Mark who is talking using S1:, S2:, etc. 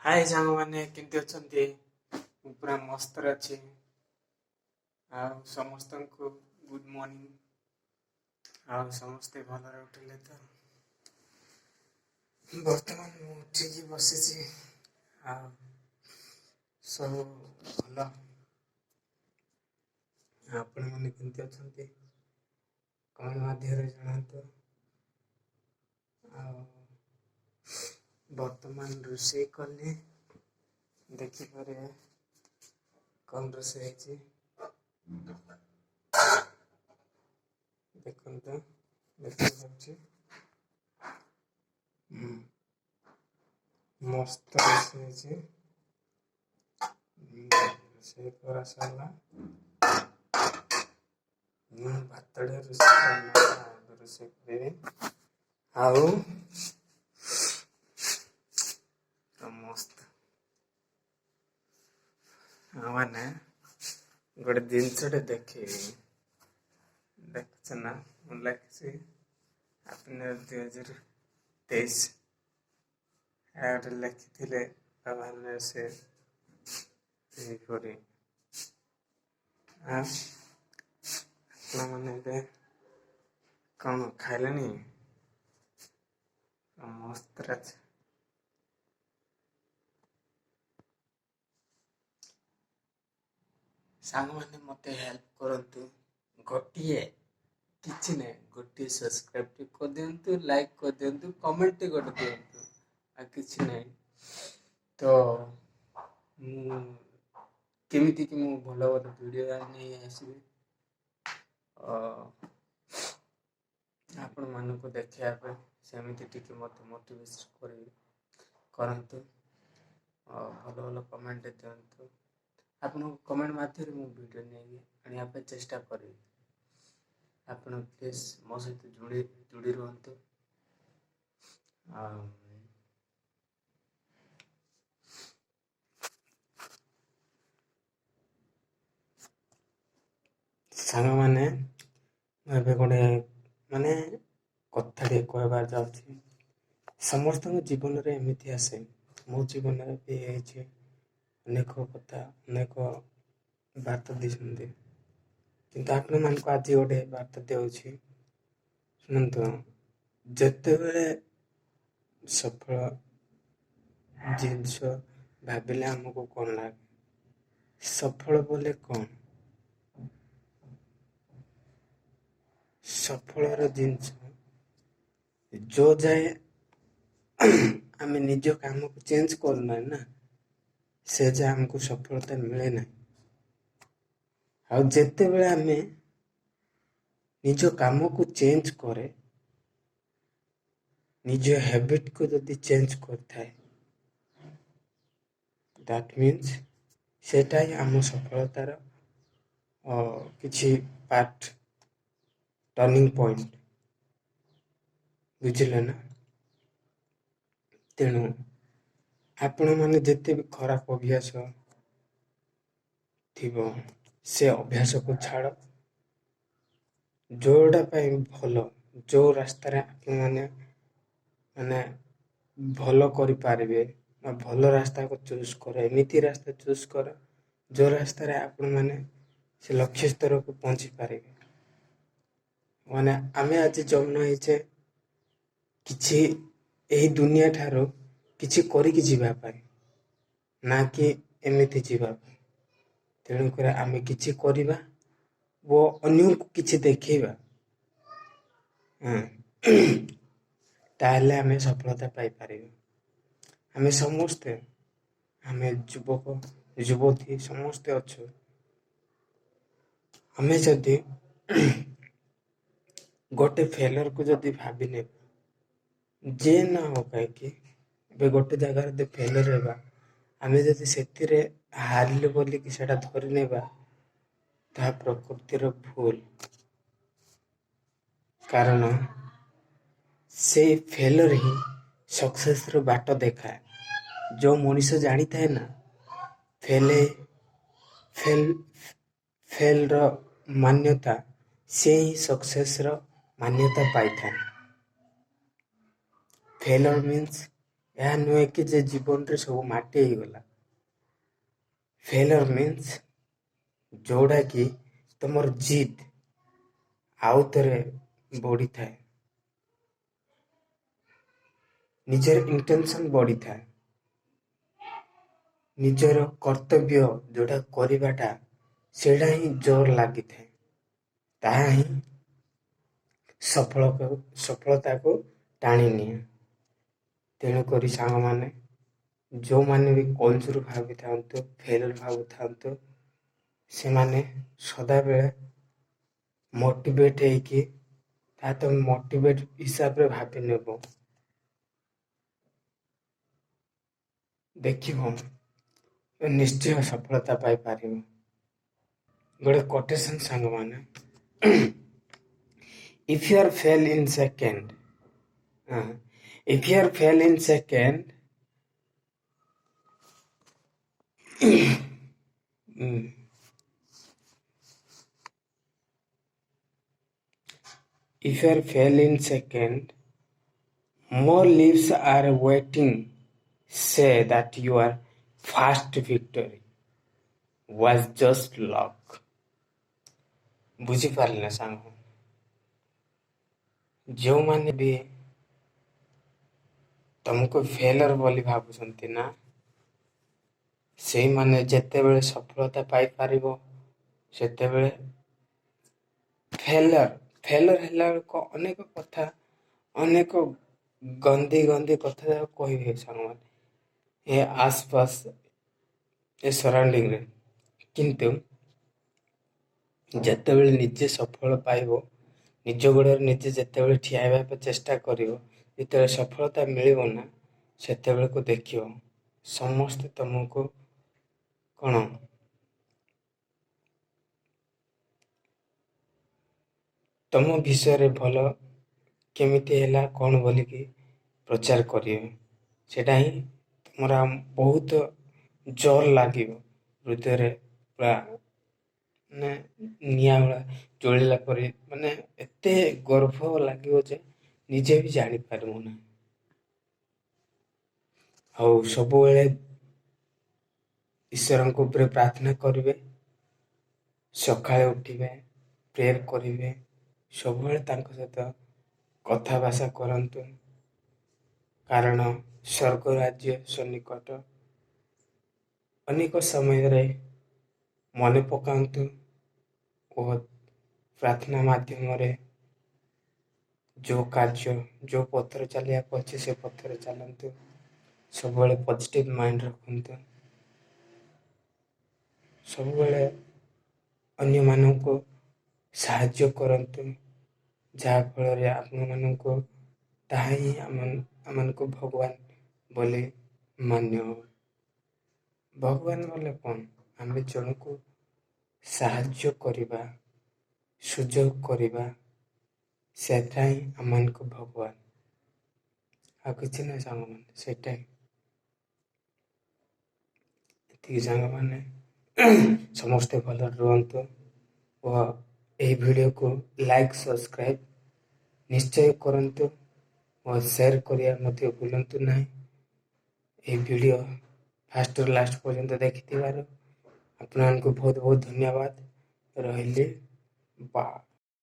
S1: ହାଏ ସାଙ୍ଗମାନେ, କେମିତି ଅଛନ୍ତି? ମୁଁ ପୁରା ମସ୍ତରେ ଅଛି। ଆଉ ସମସ୍ତଙ୍କୁ ଗୁଡ୍ ମର୍ଣ୍ଣିଂ। ଆଉ ସମସ୍ତେ ଭଲରେ ଉଠିଲେ ତ? ବର୍ତ୍ତମାନ ମୁଁ ଉଠିକି ବସିଛି ଆଉ ସବୁ ଭଲ। ଆପଣମାନେ କେମିତି ଅଛନ୍ତି, କମେଣ୍ଟ ମାଧ୍ୟମରେ ଜଣାନ୍ତୁ। ଆଉ ବର୍ତ୍ତମାନ ରୋଷେଇ କଲି, ଦେଖିପାରିବେ କ'ଣ ରୋଷେଇ ହେଇଛି। ଦେଖନ୍ତୁ, ଦେଖାଯାଉଛି ମସ୍ତ ରୋଷେଇ ହେଇଛି। ରୋଷେଇ କରା ସରିଲା। ମୁଁ ଭାତଟେ ରୋଷେଇ କରିନା, ରୋଷେଇ କରିବି। ଆଉ ମସ୍ତ ମାନେ ଗୋଟେ ଜିନିଷଟେ ଦେଖେଇବି, ଦେଖୁଛ ନା? ମୁଁ ଲେଖିଛି ହାପି ନ୍ୟୁ ଇୟର 2023। ଏଇଟା ଗୋଟେ ଲେଖିଥିଲେ ବାବା ସେ ଏହିପରି। ଆଉ ଆପଣମାନେ ଏବେ କ'ଣ ଖାଇଲେଣି? ମସ୍ତ ଅଛି। ସାଙ୍ଗମାନେ, ମୋତେ ହେଲ୍ପ କରନ୍ତୁ। ଗୋଟିଏ କିଛି ନାହିଁ, ଗୋଟିଏ ସବସ୍କ୍ରାଇବ୍ ଟିକେ କରିଦିଅନ୍ତୁ, ଲାଇକ୍ କରିଦିଅନ୍ତୁ, କମେଣ୍ଟ ଗୋଟେ ଦିଅନ୍ତୁ, ଆଉ କିଛି ନାହିଁ। ତ ମୁଁ କେମିତିକି ମୁଁ ଭଲ ଭଲ ଭିଡ଼ିଓ ନେଇ ଆସିବି ଆପଣମାନଙ୍କୁ ଦେଖିବା ପାଇଁ, ସେମିତି ଟିକେ ମୋତେ ମୋଟିଭେଟ୍ କରିବେ କରନ୍ତୁ। ଭଲ ଭଲ କମେଣ୍ଟ ଦିଅନ୍ତୁ। ଆପଣଙ୍କ କମେଣ୍ଟ ମାଧ୍ୟମରେ ମୁଁ ଭିଡ଼ିଓ ନେଇକି ଆଣିବା ପାଇଁ ଚେଷ୍ଟା କରିବି। ଆପଣ ପ୍ଲିଜ୍ ମୋ ସହିତ ଯୋଡ଼ି ଯୋଡ଼ି ରୁହନ୍ତୁ। ଆଉ ସାଙ୍ଗମାନେ, ମୁଁ ଏବେ ଗୋଟେ ମାନେ କଥା ଟିକେ କହିବାର ଯାଉଛି। ସମସ୍ତଙ୍କ ଜୀବନରେ ଏମିତି ଆସେ, ମୋ ଜୀବନରେ ବି ହେଇଛି। ଅନେକ କଥା, ଅନେକ ବାର୍ତ୍ତା ଦେଇଛନ୍ତି, କିନ୍ତୁ ଆପଣମାନଙ୍କୁ ଆଜି ଗୋଟେ ବାର୍ତ୍ତା ଦେଉଛି, ଶୁଣନ୍ତୁ। ଯେତେବେଳେ ସଫଳ ଜିନିଷ ଭାବିଲେ ଆମକୁ କ'ଣ ଲାଗେ? ସଫଳ ବୋଲେ କ'ଣ? ସଫଳର ଜିନିଷ ଯୋଉ ଯାଏ ଆମେ ନିଜ କାମକୁ ଚେଞ୍ଜ କରୁନାହିଁ ନା, ସେ ଯାଏ ଆମକୁ ସଫଳତା ମିଳେ ନାହିଁ। ଆଉ ଯେତେବେଳେ ଆମେ ନିଜ କାମକୁ ଚେଞ୍ଜ କରେ, ନିଜ ହ୍ୟାବିଟକୁ ଯଦି ଚେଞ୍ଜ କରିଥାଏ, that means ସେଟା ହିଁ ଆମ ସଫଳତାର କିଛି ପାର୍ଟ, ଟର୍ଣ୍ଣିଂ ପଏଣ୍ଟ, ବୁଝିଲେ ନା? ତେଣୁ ଆପଣମାନେ ଯେତେ ବି ଖରାପ ଅଭ୍ୟାସ ଥିବ, ସେ ଅଭ୍ୟାସକୁ ଛାଡ଼। ଯୋଉଟା ପାଇଁ ଭଲ, ଯୋଉ ରାସ୍ତାରେ ଆପଣମାନେ ମାନେ ଭଲ କରିପାରିବେ ବା ଭଲ ରାସ୍ତାକୁ ଚୁଜ୍ କର। ଏମିତି ରାସ୍ତା ଚୁଜ୍ କର, ଯୋଉ ରାସ୍ତାରେ ଆପଣମାନେ ସେ ଲକ୍ଷ୍ୟ ସ୍ତରକୁ ପହଞ୍ଚି ପାରିବେ। ମାନେ ଆମେ ଆଜି ଜନ୍ମ ହେଇଛେ କିଛି ଏହି ଦୁନିଆ ଠାରୁ କିଛି କରିକି ଯିବା ପାଇଁ, ନା କି ଏମିତି ଯିବା ପାଇଁ। ତେଣୁକରି ଆମେ କିଛି କରିବା ଓ ଅନ୍ୟକୁ କିଛି ଦେଖେଇବା, ତାହେଲେ ଆମେ ସଫଳତା ପାଇପାରିବା। ଆମେ ସମସ୍ତେ, ଆମେ ଯୁବକ ଯୁବତୀ ସମସ୍ତେ ଅଛୁ। ଆମେ ଯଦି ଗୋଟେ ଫେଲରକୁ ଯଦି ଭାବି ନେବା, ଯେ ନା ହଉ କାହିଁକି, ଏବେ ଗୋଟେ ଜାଗାରେ ଯଦି ଫେଲର ହେବା, ଆମେ ଯଦି ସେଥିରେ ହାରିଲୁ ବୋଲିକି ସେଇଟା ଧରି ନେବା, ତାହା ପ୍ରକୃତିର ଭୁଲ। କାରଣ ସେଇ ଫେଲର ହିଁ ସକ୍ସେସର ବାଟ ଦେଖାଏ। ଯେଉଁ ମଣିଷ ଜାଣିଥାଏ ନା ଫେଲ ଫେଲ ଫେଲର ମାନ୍ୟତା, ସେ ହିଁ ସକ୍ସେସର ମାନ୍ୟତା ପାଇଥାଏ। Failure means ଏହା ନୁହେଁ କି ଯେ ଜୀବନରେ ସବୁ ମାଟି ହେଇଗଲା। ଫେଲର ମିନ୍ସ ଯୋଉଟାକି ତମର ଜିଦ୍ ଆଉ ଥରେ ବଢ଼ିଥାଏ, ନିଜର ଇଣ୍ଟେନସନ୍ ବଢ଼ିଥାଏ, ନିଜର କର୍ତ୍ତବ୍ୟ ଯୋଉଟା କରିବାଟା ସେଇଟା ହିଁ ଜୋର ଲାଗିଥାଏ, ତାହା ହିଁ ସଫଳତାକୁ ଟାଣି ନିଏ। ତେଣୁକରି ସାଙ୍ଗମାନେ, ଯେଉଁମାନେ ବି କମଜୋର ଭାବିଥାନ୍ତୁ, ଫେଲର ଭାବୁଥାନ୍ତୁ, ସେମାନେ ସଦାବେଳେ ମୋଟିଭେଟ୍ ହେଇକି ତାହା ତମେ ମୋଟିଭେଟ୍ ହିସାବରେ ଭାବି ନେବ, ଦେଖିବ ନିଶ୍ଚୟ ସଫଳତା ପାଇପାରିବ। ଗୋଟେ କୋଟେସନ୍ ସାଙ୍ଗମାନେ, if you are fail in second, if you are fail in second, if you are fail in second, more lives are waiting, say that your first victory was just luck। ବୁଝିପାରିଲେ ସାଙ୍ଗ? ଯେଉଁମାନେ ବି ତମକୁ failure ବୋଲି ଭାବୁଛନ୍ତି ନା, ସେଇମାନେ ଯେତେବେଳେ ସଫଳତା ପାଇପାରିବ ସେତେବେଳେ ଫେଲର ହେଲା ବେଳକୁ ଅନେକ କଥା, ଅନେକ ଗନ୍ଦି ଗନ୍ଦି କଥା ଯାକ କହିବେ ସାଙ୍ଗମାନେ ଏ ଆସପାସ, ଏ ସରାଉଣ୍ଡିଂରେ। କିନ୍ତୁ ଯେତେବେଳେ ନିଜେ ସଫଳ ପାଇବ, ନିଜ ଗୋଡ଼ରେ ନିଜେ ଯେତେବେଳେ ଠିଆ ହେବା ପାଇଁ ଚେଷ୍ଟା କରିବ, ଯେତେବେଳେ ସଫଳତା ମିଳିବ ନା, ସେତେବେଳକୁ ଦେଖିବ ସମସ୍ତେ ତମକୁ କ'ଣ ତମ ବିଷୟରେ ଭଲ କେମିତି ହେଲା କ'ଣ ବୋଲିକି ପ୍ରଚାର କରିବେ। ସେଇଟା ହିଁ ତମର ବହୁତ ଜୋର ଲାଗିବ, ହୃଦୟରେ ପୁରା ମାନେ ନିଆଁ ଭଳିଆ ଜଳିଲା ପରି, ମାନେ ଏତେ ଗର୍ବ ଲାଗିବ ଯେ ନିଜେ ବି ଜାଣିପାରିବ ନାହିଁ। ଆଉ ସବୁବେଳେ ଈଶ୍ୱରଙ୍କ ଉପରେ ପ୍ରାର୍ଥନା କରିବେ, ସକାଳେ ଉଠିବେ, ପ୍ରେୟର କରିବେ, ସବୁବେଳେ ତାଙ୍କ ସହିତ କଥା ଭାଷା କରନ୍ତୁ, କାରଣ ସ୍ୱର୍ଗ ରାଜ୍ୟ ସନ୍ନିକଟ। ଅନେକ ସମୟରେ ମନେ ପକାନ୍ତୁ ଓ ପ୍ରାର୍ଥନା ମାଧ୍ୟମରେ ଯେଉଁ କାର୍ଯ୍ୟ, ଯେଉଁ ପଥରେ ଚାଲିବାକୁ ଅଛି ସେ ପଥରେ ଚାଲନ୍ତୁ। ସବୁବେଳେ ପଜିଟିଭ୍ ମାଇଣ୍ଡ ରଖନ୍ତୁ, ସବୁବେଳେ ଅନ୍ୟମାନଙ୍କୁ ସାହାଯ୍ୟ କରନ୍ତୁ, ଯାହାଫଳରେ ଆପଣମାନଙ୍କୁ ତାହା ହିଁ ଆମମାନଙ୍କୁ ଭଗବାନ ବୋଲି ମାନ୍ୟ ହେବ। ଭଗବାନ ବୋଲେ କ'ଣ? ଆମେ ଜଣକୁ ସାହାଯ୍ୟ କରିବା, ସୁଯୋଗ କରିବା, ସେଟା ହିଁ ଆମମାନଙ୍କୁ ଭଗବାନ, ଆଉ କିଛି ନାହିଁ ସାଙ୍ଗମାନେ, ସେଇଟା ହିଁ। ଏତିକି ସାଙ୍ଗମାନେ, ସମସ୍ତେ ଭଲରେ ରୁହନ୍ତୁ ଓ ଏହି ଭିଡ଼ିଓକୁ ଲାଇକ୍, ସବସ୍କ୍ରାଇବ୍ ନିଶ୍ଚୟ କରନ୍ତୁ ଓ ସେୟାର କରିବା ମଧ୍ୟ ଭୁଲନ୍ତୁ ନାହିଁ। ଏହି ଭିଡ଼ିଓ ଫାଷ୍ଟରୁ ଲାଷ୍ଟ ପର୍ଯ୍ୟନ୍ତ ଦେଖିଥିବାରୁ ଆପଣମାନଙ୍କୁ ବହୁତ ବହୁତ ଧନ୍ୟବାଦ। ରହିଲି, ବାଏ।